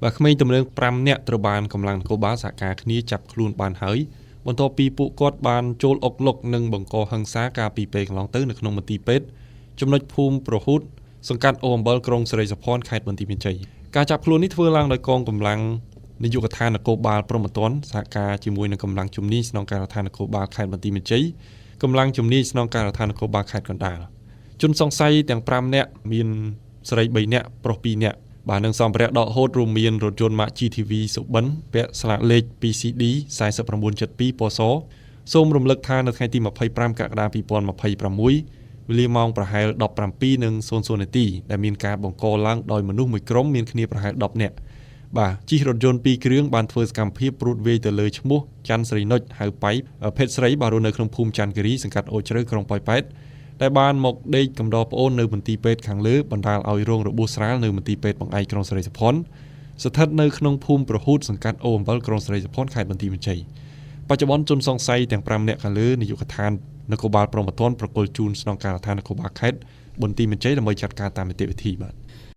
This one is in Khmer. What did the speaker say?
បាទក្មេងទំនើង5នាក់ត្រូវបានកម្លាំងនគរបាលសហការគ្នាចាប់ខ្លួនបានហើយបន្ទាប់ពីពួកគាត់បានចូលអុកឡុកនិងបង្កហិង្សាកាលពីពេលកន្លងទៅនៅក្នុងមន្ទីរពេទ្យចំណុចភូមិប្រហូតសង្កាត់អូអំបិលក្រុងសិរីសោភ័ណខេត្តបន្ទាយមានជ័យការចាប់ខ្លួននេះធ្វើឡើងដោយកងកម្លាំងនាយកដ្ឋាននគរបាលព្រហ្មទណ្ឌសហការជាមួយនឹងកម្លាំងជំនាញស្នងការដ្ឋាននគរបាលខេត្តបន្ទាយមានជ័យកម្លាំងជំនាញស្នងការដ្ឋាននគរបាលខេត្តកណ្ដាលជនសង្ស័យទាំង5នាក់មានស្រី3នាក់ប្រុស2នាក់បាទនឹងសម្ភារៈដកហូតរួមមានរថយន្តម៉ាក GTV សុបិនពាក់ស្លាកលេខ PCD 4972ពណ៌សសូមរំលឹកថានៅថ្ងៃទី25កក្កដា2026វេលាម៉ោងប្រហែល17:00នាទីដែលមានការបង្កឡើងដោយមនុស្សមួយក្រុមមានគ្នាប្រហែល10នាក់បាទជិះរថយន្ត2គ្រឿងបានធ្វើសកម្មភាពព្រួតវាយទៅលើឈ្មោះច័ន្ទស្រីនុចហៅប៉ៃភេទស្រីបាទរស់នៅក្នុងភូមិច័ន្ទគិរីសង្កាត់អូជ្រៅក្រុងប៉ោយប៉ែតដែលបានមកដេកកំដរប្អូននៅមន្ទីរពេទ្យខាងលើបណ្ដាលឲ្យរងរបួសស្រាលនៅមន្ទីរពេទ្យបង្អែកក្រុងសិរីសោភ័ណស្ថិតនៅក្នុងភូមិប្រហូតសង្កាត់អូអំបិលក្រុងសិរីសោភ័ណខេត្តបន្ទាយមានជ័យបច្ចុប្បន្នជនសង្ស័យទាំង5នាក់ខាងលើនាយកដ្ឋាននគរបាលព្រហ្មទណ្ឌប្រគល់ជូនស្នងការដ្ឋាននគរបាលខេត្តបន្ទាយមានជ័យដើម្បីចាត់ការតាមនីតិវិធីបាទ។